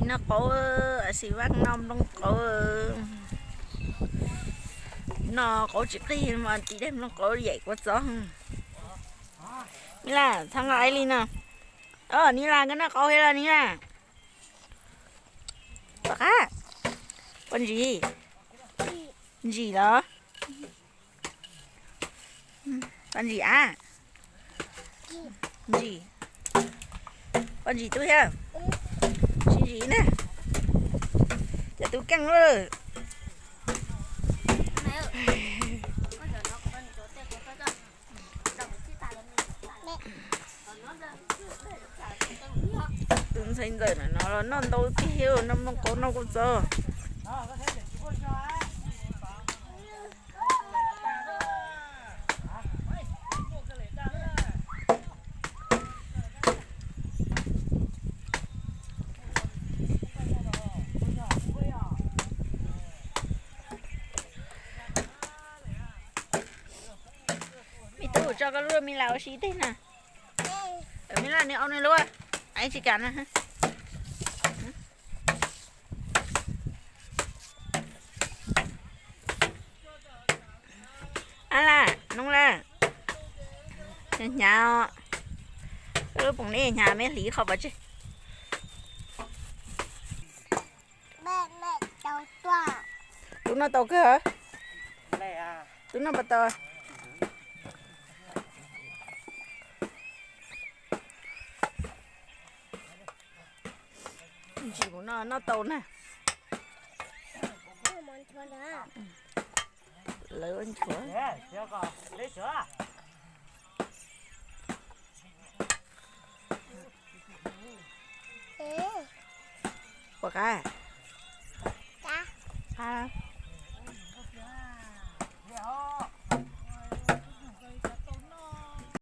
Noj qaub, Xi Vaj noj nplooj qaub. Noj qaub tsis qig mas tiv daim nplooj qaub yaim kua txob. Nij Laj, txhob nqa ib li no. Nij Laj, koj noj qaub thiab los Nij Laj? Tom qab. Poj ntsis. Ntsim los? Poj ntsis a? Ntsim. Poj ntsis tub thiab? Tsis ntsim na. Cov tub keej lawm. Tus ntxhais ntxawm no los noj ntau tiag, noj nplooj qaub noj kua txob. Me tub, tso koj lub me las ua si tej na. Me Laj, nws au nws lub, tsis kam na. A Laj, Noob Laj, hnyav, lub poom nej hnyav, me hliv qhov pov tseg. Tub noj tau kawg. Tub noj puas tau? Ntsis mus noj, noj tau na. Lawv ua nchuav. Puas qab? Qab.